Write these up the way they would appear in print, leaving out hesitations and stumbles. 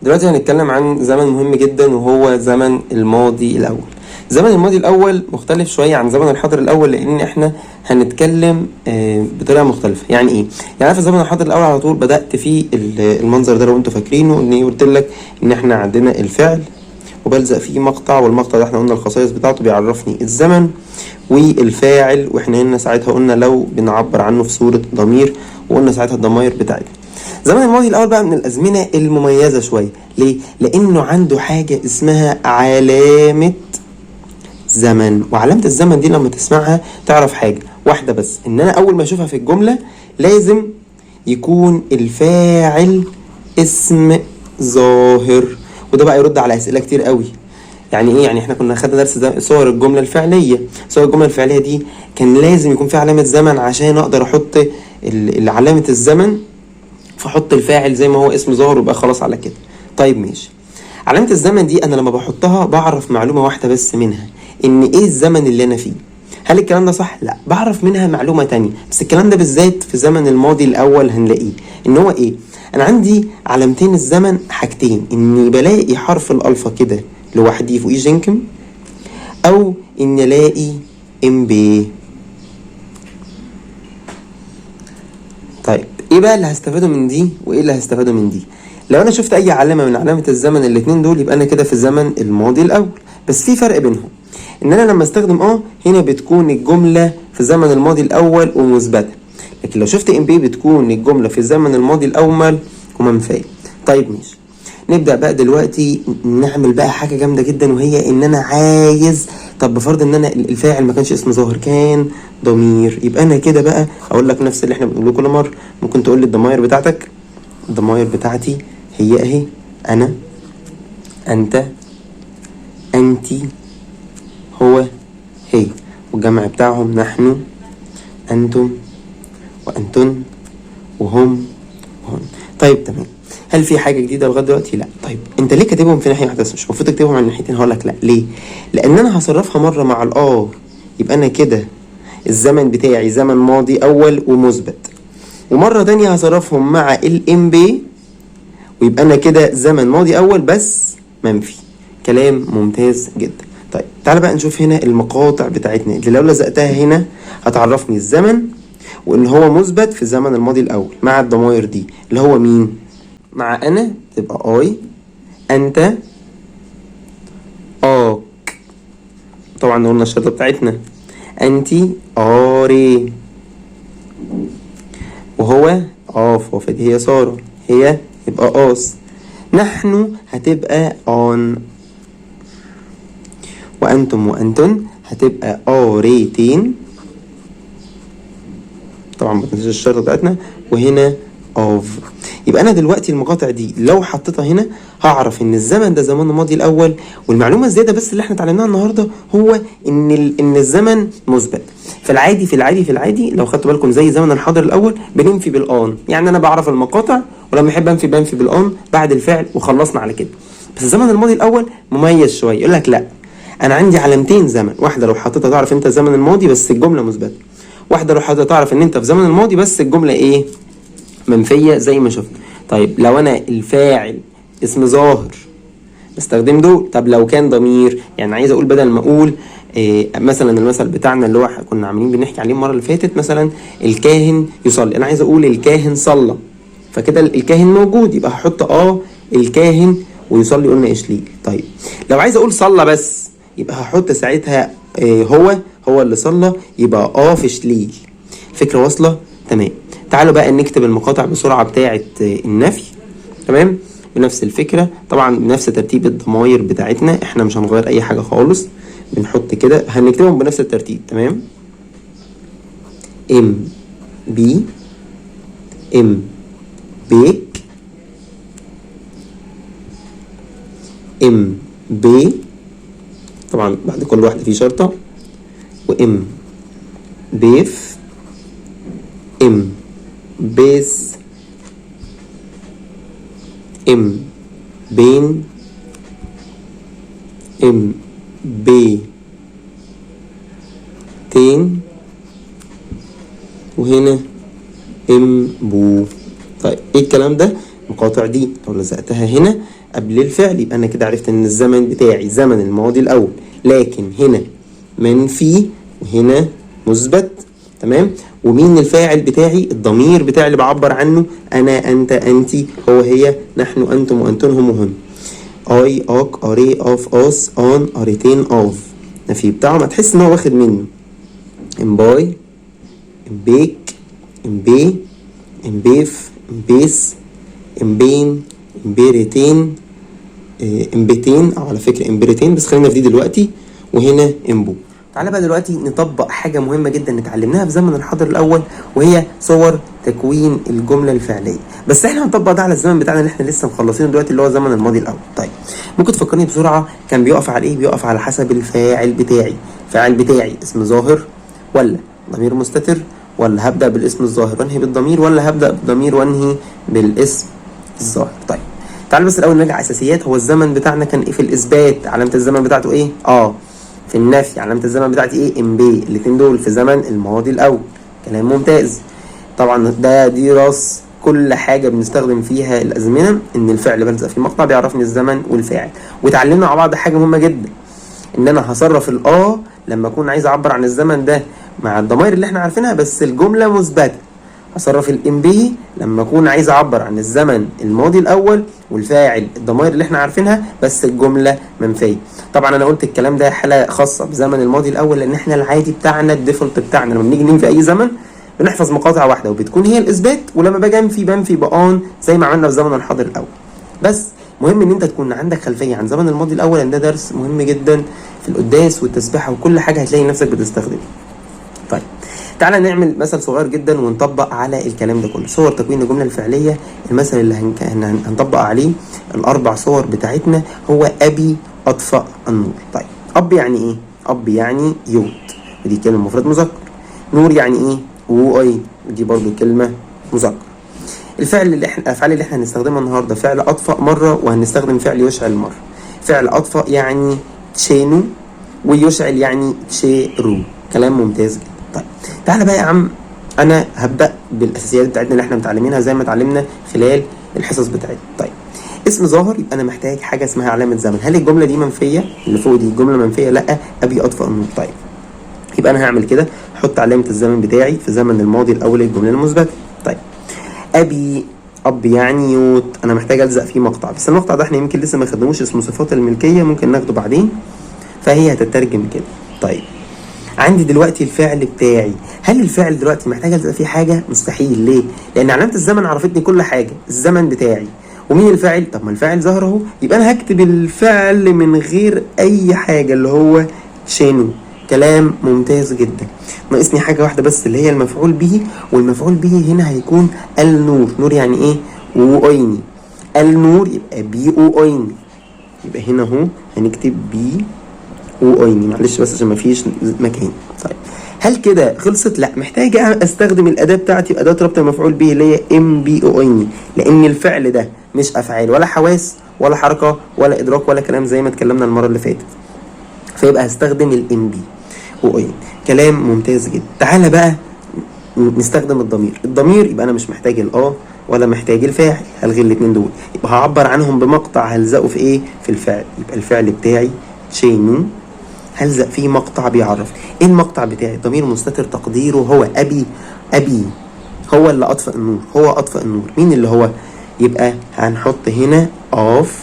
دلوقتي هنتكلم عن زمن مهم جدا وهو زمن الماضي الأول. زمن الماضي الأول مختلف شوية عن زمن الحاضر الأول لأن احنا هنتكلم بطريقة مختلفة. يعني ايه؟ يعني في زمن الحاضر الأول على طول بدأت في المنظر ده لو انتوا فاكرينه، ان قلت لك ان احنا عندنا الفعل وبلزق فيه مقطع، والمقطع ده احنا قلنا الخصائص بتاعته بيعرفني الزمن والفاعل، واحنا هنا ساعتها قلنا لو بنعبر عنه في صورة ضمير، وقلنا ساعتها الضمائر بتاعتنا. زمن الماضي الأول بقى من الأزمنة المميزة شوية، ليه؟ لأنه عنده حاجة اسمها علامة زمن، وعلامة الزمن دي لما تسمعها تعرف حاجة واحدة بس، إن أنا أول ما أشوفها في الجملة لازم يكون الفاعل اسم ظاهر. وده بقى يرد على أسئلة كتير قوي. يعني ايه؟ يعني احنا كنا خدنا درس صور الجملة الفعلية. صور الجملة الفعلية دي كان لازم يكون في علامة زمن عشان اقدر احط علامة الزمن، فاحط الفاعل زي ما هو اسم ظاهر ويبقى خلاص على كده. طيب ماشي، علامة الزمن دي انا لما بحطها بعرف معلومة واحدة بس منها، ان ايه الزمن اللي انا فيه. هل الكلام ده صح؟ لا، بعرف منها معلومة تانية، بس الكلام ده بالذات في زمن الماضي الاول هنلاقيه ان هو ايه؟ انا عندي علامتين الزمن حاجتين، اني بلاقي حرف الالفا كده لوحدي فوقيه جنكم، او ان الاقي ام بي. طيب ايه بقى اللي هستفاده من دي وايه اللي هستفاده من دي؟ لو انا شفت اي علامة من علامة الزمن الاتنين دول يبقى انا كده في الزمن الماضي الاول، بس في فرق بينهم، ان انا لما استخدم هنا بتكون الجملة في الزمن الماضي الاول ومثبته، لكن لو شفت ام بي بتكون الجملة في الزمن الماضي الاول ومنفيه. طيب ماشي، نبدأ بقى دلوقتي نعمل بقى حاجة جامدة جدا، وهي ان انا عايز، طب بفرض ان انا الفاعل ما كانش اسم ظاهر كان ضمير، يبقى انا كده بقى اقول لك نفس اللي احنا بنقوله كل مرة. ممكن تقول لي الضماير بتاعتك. الضماير بتاعتي هي اهي، انا، انت، انتي، هو، هي، والجمع بتاعهم نحن، انتم، وانتن، وهم، وهن. طيب تمام، هل في حاجة جديدة لغاية دلوقتي؟ لا. طيب انت ليه كاتبهم في ناحية واحدة بس؟ مش المفروض تكتبهم على الناحيتين؟ هقول لك لا. ليه؟ لأن أنا هصرفها مرة مع يبقى أنا كده الزمن بتاعي زمن ماضي أول ومثبت، ومرة تانية هصرفهم مع الام بي، ويبقى أنا كده زمن ماضي أول بس منفي. كلام ممتاز جدا. طيب تعالى بقى نشوف هنا المقاطع بتاعتنا اللي لو لزقتها هنا هتعرفني الزمن وإن هو مثبت في الزمن الماضي الأول مع الضمائر دي، اللي هو مين؟ مع أنا تبقى أي، أنت، آك، طبعا قلنا الشرطة بتاعتنا، أنتي، آري، وهو آف، وفدي هي سارة، هي يبقى آس، نحن هتبقى آن، وأنتم وأنتن هتبقى آريتين، طبعا ما تنساش الشرطة بتاعتنا، وهنا اوف. يبقى انا دلوقتي المقاطع دي لو حطيتها هنا هعرف ان الزمن ده زمن الماضي الاول. والمعلومه الزيادة بس اللي احنا اتعلمناها النهارده هو ان الزمن مثبت. في العادي في العادي في العادي لو خدتوا بالكم زي زمن الحاضر الاول بننفي بالان، يعني انا بعرف المقاطع ولما احب انفي بنفي بالان بعد الفعل وخلصنا على كده. بس الزمن الماضي الاول مميز شوية، يقول لك لا انا عندي علامتين زمن، واحدة لو حطيتها تعرف انت الزمن الماضي بس الجملة مثبتة، واحدة لو حطيتها تعرف ان انت في زمن الماضي بس الجملة ايه؟ منفية زي ما شفت. طيب لو انا الفاعل اسم ظاهر بستخدم دول، طب لو كان ضمير، يعني عايز اقول بدل ما اقول إيه مثلا المثل بتاعنا اللي هو كنا عاملين بنحكي عليه المرة اللي فاتت، مثلا الكاهن يصلي، انا عايز اقول الكاهن صلى، فكده الكاهن موجود يبقى هحط الكاهن ويصلي قلنا اشليل. طيب لو عايز اقول صلى بس يبقى هحط ساعتها إيه هو اللي صلى، يبقى في شليل. الفكرة واصله؟ تمام. تعالوا بقى نكتب المقاطع بسرعة بتاعه النفي. تمام، بنفس الفكرة طبعا، بنفس ترتيب الضماير بتاعتنا، احنا مش هنغير اي حاجة خالص، بنحط كده هنكتبهم بنفس الترتيب. تمام، ام بي، ام بيك، ام بي، طبعا بعد كل واحدة في شرطه، وام بيف، ام بيس، ام بين، ام بي تين، وهنا ام بو. طيب ايه الكلام ده؟ المقاطع دي لو لزقتها هنا قبل الفعل يبقى انا كده عرفت ان الزمن بتاعي زمن الماضي الاول، لكن هنا منفي وهنا مثبت. تمام. ومين الفاعل بتاعي؟ الضمير بتاعي اللي بعبر عنه انا، انت، انتي، هو، هي، نحن، انتم، وانتن، هم، وهن. اي، اك، اري، اف، اس، ان، اريتين، اف. نفي بتاعه ما تحس ان هو واخد منه امباي، امبيك، امبي، امبيف، امبيس، امبين، امبيريتين، امبيتين، او على فكرة امبيريتين، بس خلينا في دي دلوقتي. وهنا امبو. تعالى بقى دلوقتي نطبق حاجة مهمة جدا اتعلمناها في زمن الحاضر الأول، وهي صور تكوين الجملة الفعلية. بس احنا هنطبق ده على الزمن بتاعنا اللي احنا لسه مخلصينه دلوقتي اللي هو زمن الماضي الأول. طيب ممكن تفكرني بسرعة كان بيقف على ايه؟ بيقف على حسب الفاعل بتاعي. الفاعل بتاعي اسم ظاهر ولا ضمير مستتر، ولا هبدأ بالاسم الظاهر وانهي بالضمير، ولا هبدأ بالضمير وانهي بالاسم الظاهر؟ طيب تعال بس الأول نرجع أساسيات. هو الزمن بتاعنا كان ايه في الإثبات؟ علامة الزمن بتاعته ايه؟ في النفي علامة الزمن بتاعتي ايه؟ ام بي. الاتنين دول في زمن الماضي الأول. كلام ممتاز. طبعا ده دي راس كل حاجة بنستخدم فيها الأزمنة، إن الفعل بلزق في مقطع بيعرفني الزمن والفاعل. وتعلمنا مع بعض حاجة مهمة جدا، إن أنا هصرف الآ لما أكون عايز أعبر عن الزمن ده مع الضمائر اللي إحنا عارفينها بس الجملة مثبتة. هصرف الام بي لما أكون عايز أعبر عن الزمن الماضي الأول والفاعل الضمائر اللي إحنا عارفينها بس الجملة منفية. طبعا أنا قلت الكلام ده حالة خاصة بزمن الماضي الأول، لأن إحنا العادي بتاعنا ال default بتاعنا لما بنيجي ننفي أي زمن بنحفظ مقاطع واحدة وبتكون هي الإثبات، ولما باجي أنفي بنفي بآن زي ما عملنا في زمن الحاضر الأول. بس مهم إن أنت تكون عندك خلفية عن زمن الماضي الأول، لأن ده درس مهم جدا في القداس والتسبيحة وكل حاجة هتلاقي نفسك بتستخدمه. طيب تعالى نعمل مثل صغير جدا ونطبق على الكلام ده كله. صور تكوين الجملة الفعلية، المثل اللي هنطبق عليه الأربع صور بتاعتنا هو أبي أطفأ النور. طيب أب يعني إيه؟ أب يعني يوت، ودي كلمة مفرد مذكر. نور يعني إيه؟ و أي، ودي برضو كلمة مذكر. الفعل اللي احنا الأفعال اللي احنا هنستخدمها النهارده فعل أطفأ مرة، وهنستخدم فعل يشعل مرة. فعل أطفأ يعني تشينو، ويشعل يعني تشيرو. كلام ممتاز جدا. طيب تعالى بقى يا عم، انا هبدأ بالاساسيات بتاعتنا اللي احنا متعلمينها زي ما اتعلمنا خلال الحصص بتاعتنا. طيب اسم ظاهر، يبقى انا محتاج حاجة اسمها علامة زمن. هل الجملة دي منفية؟ اللي فوق دي جملة منفية؟ لا، ابي اطفأ النور. طيب يبقى انا هعمل كده، احط علامة الزمن بتاعي في زمن الماضي الاول الجملة المثبتة. طيب ابي، اب يعني يوت، انا محتاج الزق فيه مقطع، بس المقطع ده احنا يمكن لسه ما خدناهوش، اسمه صفات الملكية، ممكن ناخده بعدين، فهي هتترجم كده. طيب عندي دلوقتي الفعل بتاعي، هل الفعل دلوقتي محتاج الزق فيه حاجة؟ مستحيل. ليه؟ لان علامة الزمن عرفتني كل حاجة، الزمن بتاعي ومين الفاعل. طب ما الفاعل ظهر اهو، يبقى انا هكتب الفعل من غير اي حاجة اللي هو تشينو. كلام ممتاز جدا. ناقصني حاجة واحدة بس اللي هي المفعول به، والمفعول به هنا هيكون النور. نور يعني ايه؟ واويني. النور يبقى بي او اويني، يبقى هنا اهو هنكتب بي او اويني، معلش بس عشان مفيش مكان. طيب هل كده خلصت؟ لا، محتاجة استخدم الأداة بتاعتي، أداة ربط المفعول به اللي هي ام بي او اويني، لأن الفعل ده مش أفعال ولا حواس ولا حركة ولا إدراك ولا كلام زي ما اتكلمنا المرة اللي فاتت، فيبقى هستخدم الام بي او اويني. كلام ممتاز جدا. تعالى بقى نستخدم الضمير. الضمير يبقى أنا مش محتاج الآ ولا محتاج الفاعل، هلغي الاتنين دول، يبقى هعبر عنهم بمقطع هلزقه في إيه؟ في الفعل. يبقى الفعل بتاعي تشينو، هلزق فيه مقطع بيعرف ايه المقطع بتاعي. ضمير مستتر تقديره هو ابي، ابي هو اللي اطفأ النور، هو اطفأ النور. مين اللي هو؟ يبقى هنحط هنا اف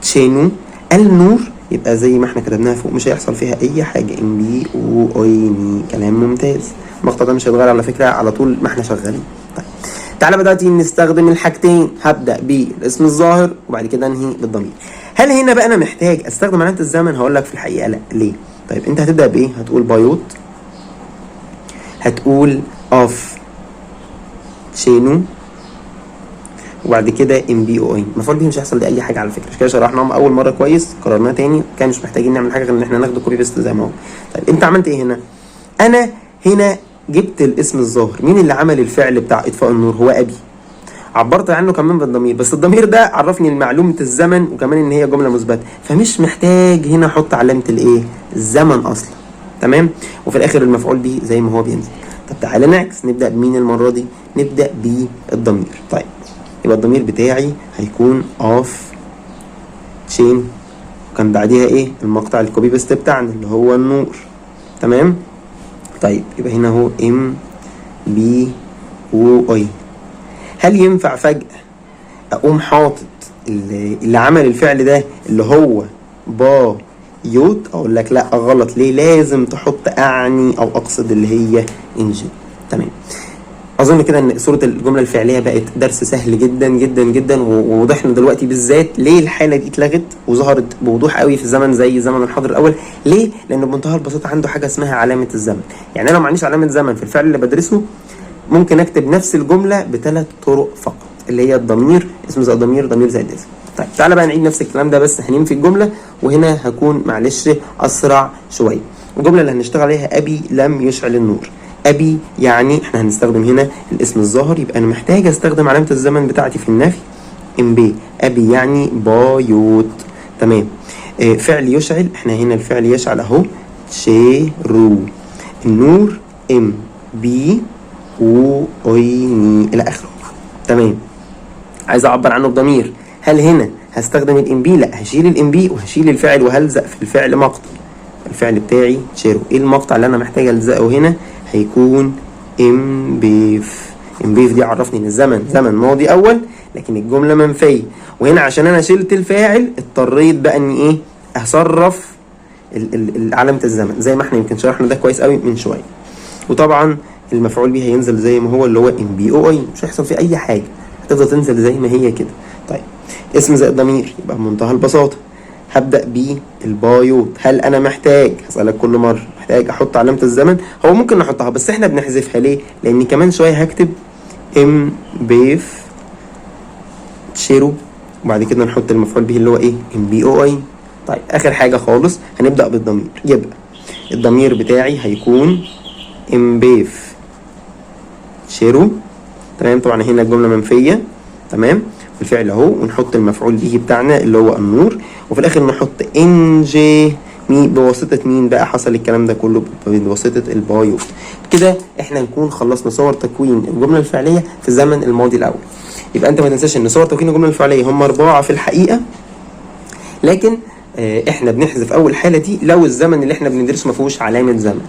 تشينو النور، يبقى زي ما احنا كتبناها فوق مش هيحصل فيها اي حاجة، ام بي او اي. كلام ممتاز. المقطع ده مش هيتغير على فكرة على طول ما احنا شغالين. طيب تعالى دلوقتي نستخدم الحاجتين، هبدأ بالاسم الظاهر وبعد كده انهي بالضمير. هل هنا بقى انا محتاج استخدم علامة الزمن؟ هقول لك في الحقيقة لا. ليه؟ طيب انت هتبدأ بايه؟ هتقول بايوت، هتقول اف تشينو، وبعد كده ام بي او ان. المفعول به مش هيحصل لي اي حاجة على فكرة، مش كده شرحناهم اول مرة كويس، قررناها تاني، كان مش محتاجين نعمل حاجة غير ان احنا ناخده copy paste زي ما هو. طيب انت عملت ايه هنا؟ انا هنا جبت الاسم الظاهر، مين اللي عمل الفعل بتاع اطفاء النور؟ هو ابي. عبرت عنه كمان بالضمير، بس الضمير ده عرفني المعلومة الزمن وكمان ان هي جملة مثبتة، فمش محتاج هنا احط علامة الايه؟ الزمن اصلا. تمام؟ وفي الاخر المفعول به زي ما هو بينزل. طب تعالى نعكس، نبدأ بمين المرة دي؟ نبدأ بالضمير. طيب يبقى الضمير بتاعي هيكون af تشين، وكان بعديها ايه؟ المقطع ال copy paste بتاعنا اللي هو النور. تمام. طيب يبقى هنا هو ام بي او اي. هل ينفع فجأة اقوم حاطط اللي عمل الفعل ده اللي هو با يوت؟ اقول لك لا غلط. ليه؟ لازم تحط اعني او اقصد اللي هي انجي. تمام. اظن كده ان صوره الجملة الفعلية بقت درس سهل جدا جدا جدا، ووضحنا دلوقتي بالذات ليه الحالة دي اتلغت وظهرت بوضوح قوي في زمن زي زمن الحاضر الاول. ليه؟ لانه بمنتهى البساطة عنده حاجة اسمها علامة الزمن. يعني انا لو ما عنديش علامة زمن في الفعل اللي بدرسه ممكن اكتب نفس الجملة بثلاث طرق فقط، اللي هي الضمير، اسم زائد ضمير، ضمير زائد اسم. طيب تعالى بقى نعيد نفس الكلام ده بس هننفي الجملة، وهنا هكون معلش اسرع شوية. الجملة اللي هنشتغل عليها ابي لم يشعل النور. ابي يعني احنا هنستخدم هنا الاسم الظاهر، يبقى انا محتاج استخدم علامة الزمن بتاعتي في النفي ام بي. ابي يعني بايوت. تمام. فعل يشعل، احنا هنا الفعل يشعل اهو تشيرو، النور ام بي او اي ني الى اخره. تمام. عايز اعبر عنه بضمير، هل هنا هستخدم الام بي؟ لا، هشيل الام بي وهشيل الفاعل وهلزق في الفعل مقطع. الفعل بتاعي تشيرو. ايه المقطع اللي انا محتاج الزقه هنا؟ هيكون امبيف. امبيف دي عرفني ان الزمن زمن ماضي اول، لكن الجملة منفية، وهنا عشان انا شلت الفاعل اضطريت بقى اني ايه؟ اصرف علامة الزمن زي ما احنا يمكن شرحنا ده كويس قوي من شوية. وطبعا المفعول به هينزل زي ما هو اللي هو ام بي او اي، مش هيحصل فيه اي حاجة، هتفضل تنزل زي ما هي كده. طيب اسم زائد ضمير، يبقى بمنتهى البساطة هبدا بالبايوت. هل انا محتاج، هسالك كل مرة، محتاج احط علامة الزمن؟ هو ممكن نحطها بس احنا بنحذفها. ليه؟ لان كمان شوية هكتب ام بيف تشيرو وبعد كده نحط المفعول به اللي هو ايه؟ ام بي او اي. طيب اخر حاجة خالص هنبدا بالضمير، يبقى الضمير بتاعي هيكون امبيف تشيرو. تمام. طبعا هنا الجملة منفية. تمام. الفعل اهو، ونحط المفعول به بتاعنا اللي هو النور، وفي الاخر نحط انجي مي بواسطة مين بقى حصل الكلام ده كله؟ بواسطة البايوت. كده احنا نكون خلصنا صور تكوين الجملة الفعلية في زمن الماضي الاول. يبقى انت ما تنساش ان صور تكوين الجملة الفعلية هم 4 في الحقيقة، لكن احنا بنحذف اول حاله دي لو الزمن اللي احنا بندرسه ما فيهوش علامة زمن.